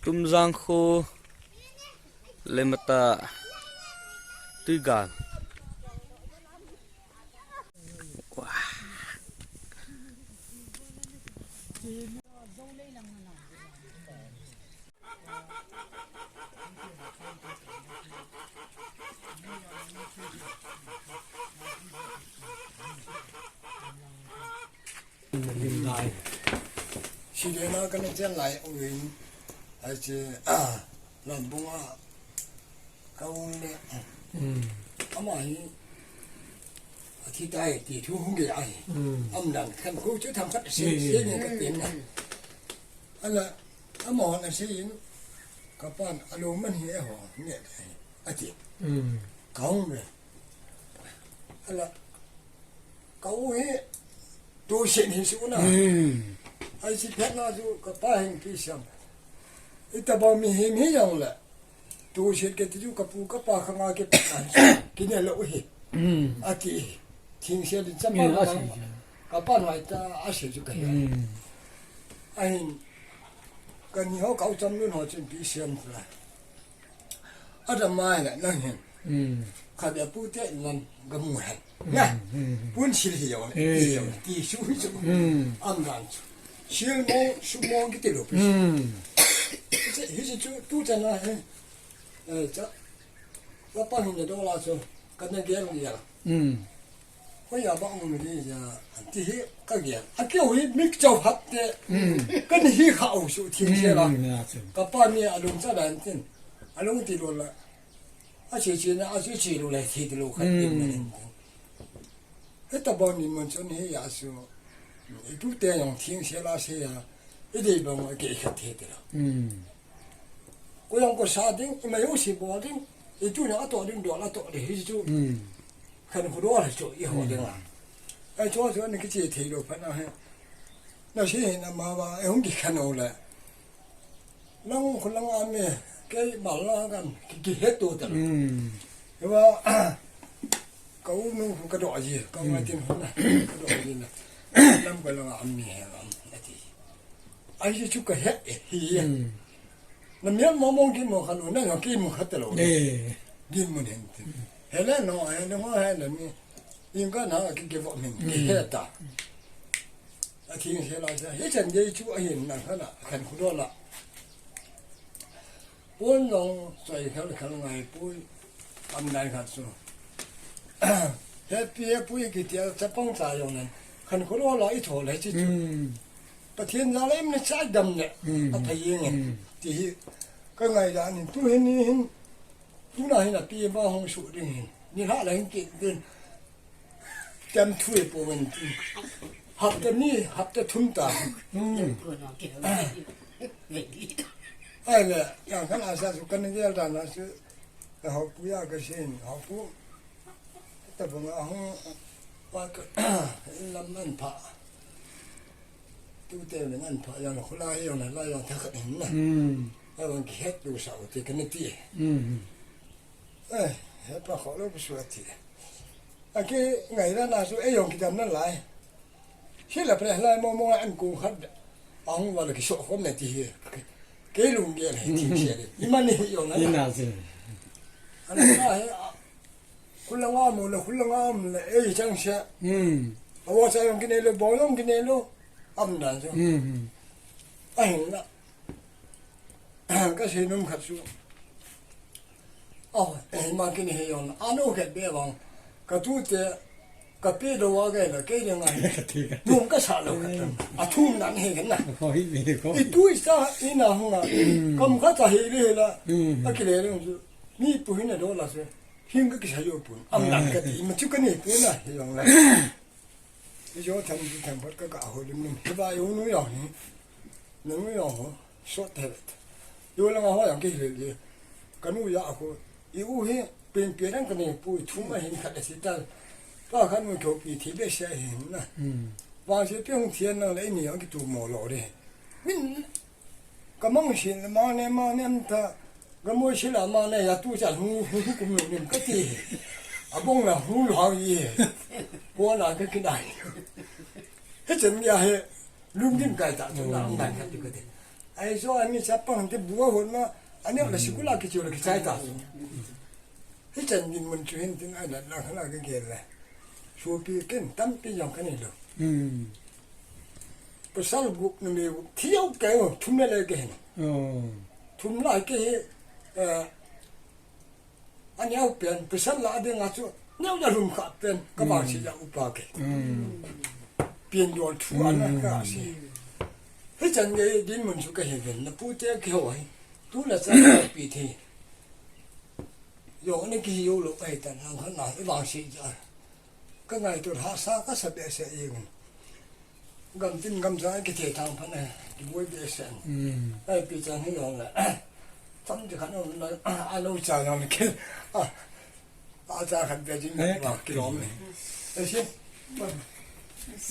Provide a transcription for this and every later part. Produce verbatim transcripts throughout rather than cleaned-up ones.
Tumjang kho, Lemata, Tuigal. Wah. Lai. Sirena kana chen lai uvin. Ai che, ah, Lambung a ka um le. Hmm. Ama hi, athi tai ti thu hung ge ai. Hmm. Am dan khan ko chu tham khat se, hmm, se ne ka tin na. Ala, ama hon a se in, ka pan, alo man hi e ho, ne, ati. Hmm. Ka hung le. Ala, ka u hi, tu sin hi su na. Hmm. Ai si phet na su, ka pa hin ki siam. Ita ba mi hi mi yang le. Tu sin ke ti ju ka pu ka pa kha nga ke pa na. Ki ne lo hi. Hmm. Ati. Thing se di chapa hmm, na. Asi. Ka pa na ta asi ju ka hi. Hmm. Ahin. Ka ni ho ka u cham lu no chin ki siam la. Adam mai la nang hin. Hmm. Kha bia pu te nan ga mu hen. Hmm, na. Hmm, hmm. Pun sil hi yong, eh, hi yong, ti su hi su. Hmm. Am dan su. Sil mo, su mo ki ti lo pi. Hmm. Hi si chu, tu cha na he. Eh, cha. Wa pa hin do la su. Ka na gel gel. Hmm. Ko ya ba mu mi ya. Ti hi ka gel. A keu hi mik chau hat te. Hmm. Ka ni hi kha u su thing se la. Hmm, ya chu. Ka pa ni a lung cha dan tin. A lung ti lo la. A che che na, a che che lo le, che ti lo khat in na len. Hmm. He ta bon ni mon chon he ya su. I tu te yong thing se la se ya. I dei bang a ke khat he te la. Hmm. Ko yong ko sa ding, i ma yo si bo ding. I tu na a to ding do la to de he chu. Hmm. Khan ko do la chu i ho ding la. Hmm. Ai cho cho ni ki che thei lo pha na he. Na se he na ma ba, e hung ki khan o le. Nang khu lang a mi, kei mal la kan, ki, ki het tu ta. Hmm. He wa, ka u nu khu ka do ji, ka ma tin khu na, ka do ji na. Lam ka lang a mi he lam, na ti. Ai ji chu ka het e, hi ya. Hmm. Na mi mo mo ki mo khan u, na yo ki mo khat lo. Eh. Ki mo nen tin. He le no, he no, he le mi. Ing ka na ki, ki vo min, ki he ta. A thing se la sa, he chan gei chu a hin na khan a, khan khu do la. Pon long soi khal khal ngai pui, am nai khat su. He pi he pui ki tia cha pang cha yong nan, khan khu do la i tho le chi chu. Hmm. Pathian za le im ne cha dam ne, hmm, a phai yeng e. Hmm. Ti hi, ka ngai da ni, tu hin ni hin, tu na hin a pi ba hong su ding hin. Ni ha la hin ki ding. Tem thui po wen tin. Hapta ni, hapta thum ta. Hmm. Ai le, yang khan a sa su kan gel dan a su. Ka hau pu ya ka sin, hau pu. Ta bang a hung, pa ka, lam an pha. Tu te men an pha, yang khu la yang la yang tha khat hin na. Hmm. Ai bang ki het tu sa u te kan ti. Hmm. Eh, he pa kho lo bu su a ti. A ki ngai la na su e yong ki dam na lai. Hi la pre lai mo mo an ku khat. A hung wa la ki so khom na ti hi. Ke lung ge le ti che le. I man ni yong na. Ni na se. An ka he, a, khu la nga mo le, khu la nga mo le, e chang se. Hmm. A wa sa yong ki ne lo, bo yong ki ne lo. Am dan so. Hmm, hmm. A hin la. Ka sei nom khat su. Oh, eh, ma kini he yong. A no khat be bang. Ka tu te, ka pe do wa ga la, ke de ngai. Nom ka sa lo khat. A thum nan he na. Ko hi ni ko. I tu i sa, i na hung a. Kam khat a he le la. Hmm. A ki le le su. Ni pu hin a do la se. Hin ka ki sa yo pun. Am nan ka ti, ma chu ka ni pu na he yong la. I jo tham ji tham phat ka ka ho lim lim. Ka ba yo nu yo ni. Nu yo ho. So te vet. Yo la nga ho yang ki le le. Ka nu ya ho. I u hi pen pen ang ka ni pu thum a hin khat a si ta. Pa ka nu ko pi thi be se hin na. Hmm. Wa se pi hung thian na le ni yang ki tu mo lo de. Min Ka mang sin le ma ne, ma ne am ta. Ka mo si la ma ne ya tu cha hu, hu, hu kum lo nim ka ti. A bong la hu lo ha ye. Ko la ka ki dai. He chen ya he. Lum din kai ta tu na am dan ka ti ka ti. Ai so, ami sa pang te bua hon ma, ani la sikul a kichu la kichai ta. Hichan dinmun chu hin tin ai la la la ka gel le. Sopi ken tampi jong ka nei lou. Hmm. Pasal gup numei gup thiu kei o, thum le le kei hin. Oh. Thum lai kei hi, eh, Aneo pen, pasal la ding a chu, neo ja lum kha pen, ka vangse ja upa kei. Mm. Pen dol thu ana ka si. Hichan gei dinmun chu ka hi ven, na pu te kihou hi. Tu la cha pi thei. Yo, ni kihi jou lou ai ta, nang khan na, i vangse ja. Ka ngaito hahsa kasa behseh jeng in. Gamtin gamcha kithethang phat e, kiboi behseh in. Hmm. Ai, pi chan hi jong le. Chomcha khat um na, a lo cha jong le kil. A, a cha khat be jing. Eh. Ba kilom le. Ai si.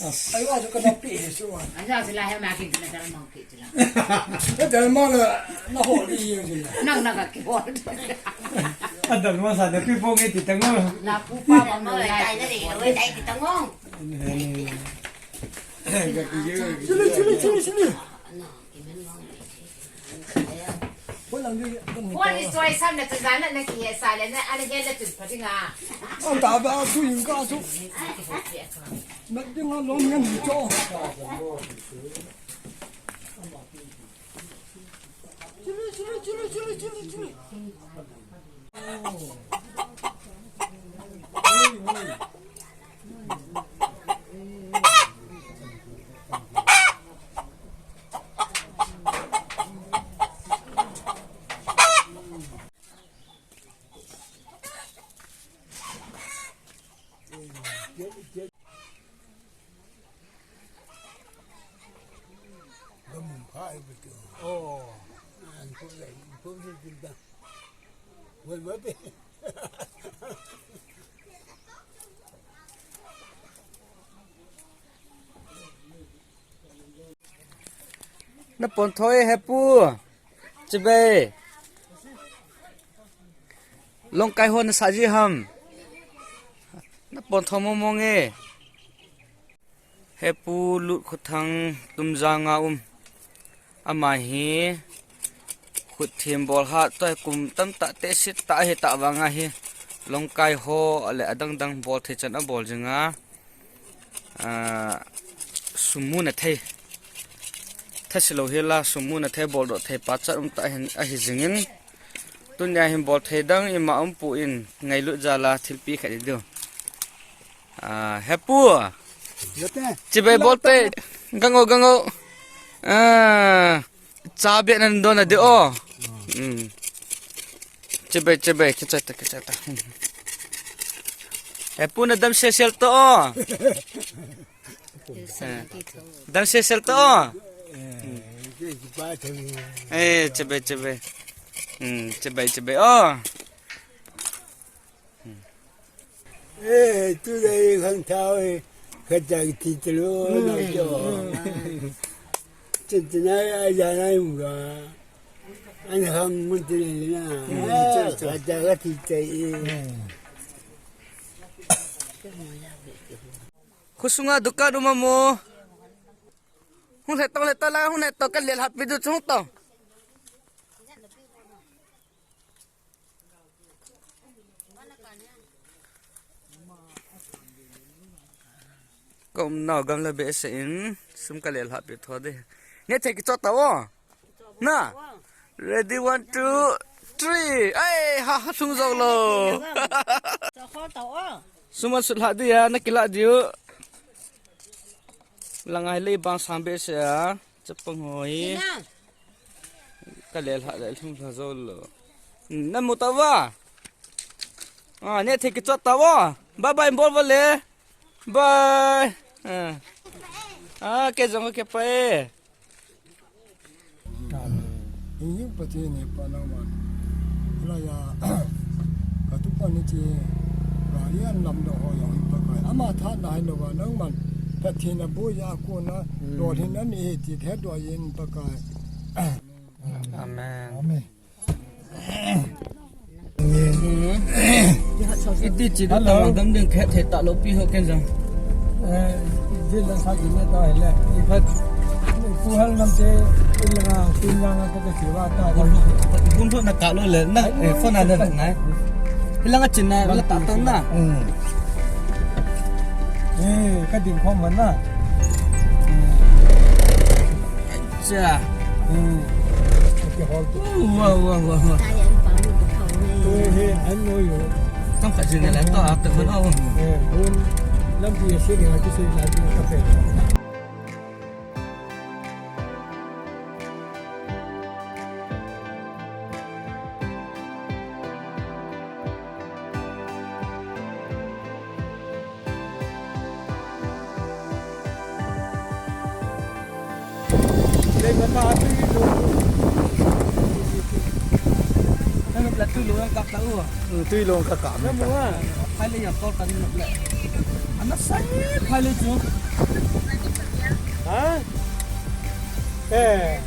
Ah. Ai, wa chu ka na pi he chu wa. Aja sila he ma kin na dal mang ki sila. Na dal mang la, na ho li ye sila. Nang na ka kihol. A dal mang sa na pi po nge ti tang o. Na pu pa mang lo lai. Dai na ri, dai ti tang o. Chule, chule, chule, chule. Phone lang di, phone ni. Phone ni choi sam na tu zan na ki he sa le na, ana he na tu pa dinga. An ta ba tu yung ka tu. Mat dinga lom ngan cho. Chule, chule, chule, chule, chule, chule. Oh. Na pon thoi he pu. Chibai. Longkai ho na sa ji ham. Na pon tho mong mong e. He pu Lut Khothang Tumjang a um. Ama hi khut thim bol ha toh kum tamtah te sit ta hi ta vang a hi. Longkai ho le adang dang bol thei chan a bol jing a. Ah, sum mu na thei. Tha si lo hi la, sum mu na thei bol doh thei pa chat um ta hin a hi jing in. Tunia hin bol thei dang ima um pu in ngailut jal a thilpi khat i diu. Ah, he pu. Chibai bol te. Gang o, gang o. Ah, cha be nan don a di o. Hmm. Chibai, chibai, kichai ta, kichai ta. He pu na dam sel sel to o. Eh, dam sel sel to o. Eh, chibai, chibai. Hmm, chibai, chibai o. Eh, tu dai khang thao, eh, khat ja ki ti te lo, na jo. Chen chen ai, ai ja na yung ga. An khang mun te le na. Khat ja ka ti te, eh. Khusunga dukan uma mo. Hung le tong le tong la, hung le tong ka le hap pi du chung tong. Ka um nau gamla behseh in, sum ka lel hah pi tho de. Neh thei kichot tau o. Na. Ready, one, two, three. Ai, ha, ha, sung zong lo. Sum a sut hah di a, na kilah di u. Langai lei bang sang behseh a. Chapang hoi. Ka lel hah lel hung hah zo lo. Na mu ta va. Ah, neh thei kichot ta va. Bye bye, bol va le. Bye. Ah. Ah, ke zong ke pa e. Amen. Hing hing Pathen hi pa nangman. Hilai a, ka tupa ni chi, gari an lam doh ho jong hi Pakai. Ama tha na hai lo va nangman. Pathen a boi a ko na, hmm, lolhin ani hi ti he doh yin Pakai. Amen. Amen. Iti chi da ta dam ding khet he ta lo pi ho ken jang. Eh, din la sa din la ta he le. I phat. Pu hal nam che. Kin langa, kin langa ka ka siwa ta. Bun bun na ka lo le, na, eh, phone na le na. Hilanga chin na, la ta ta na. Hmm. Eh, ka ding khom man na. Cha. Hmm. Okay, hold. Wow, wow, wow, wow. Eh, eh, I know you. Tam ka jing la ta ta man au. Eh, bun. Lam pi si ni ha ki si la ki ka pe. Lei mata tui lo. Nang pla tui lo nang kap ta u. Hmm, tui lo kap kap. Nang mo a. Phai le yang tol ta ni pla. Ana sai phai le chu. Ha? Eh.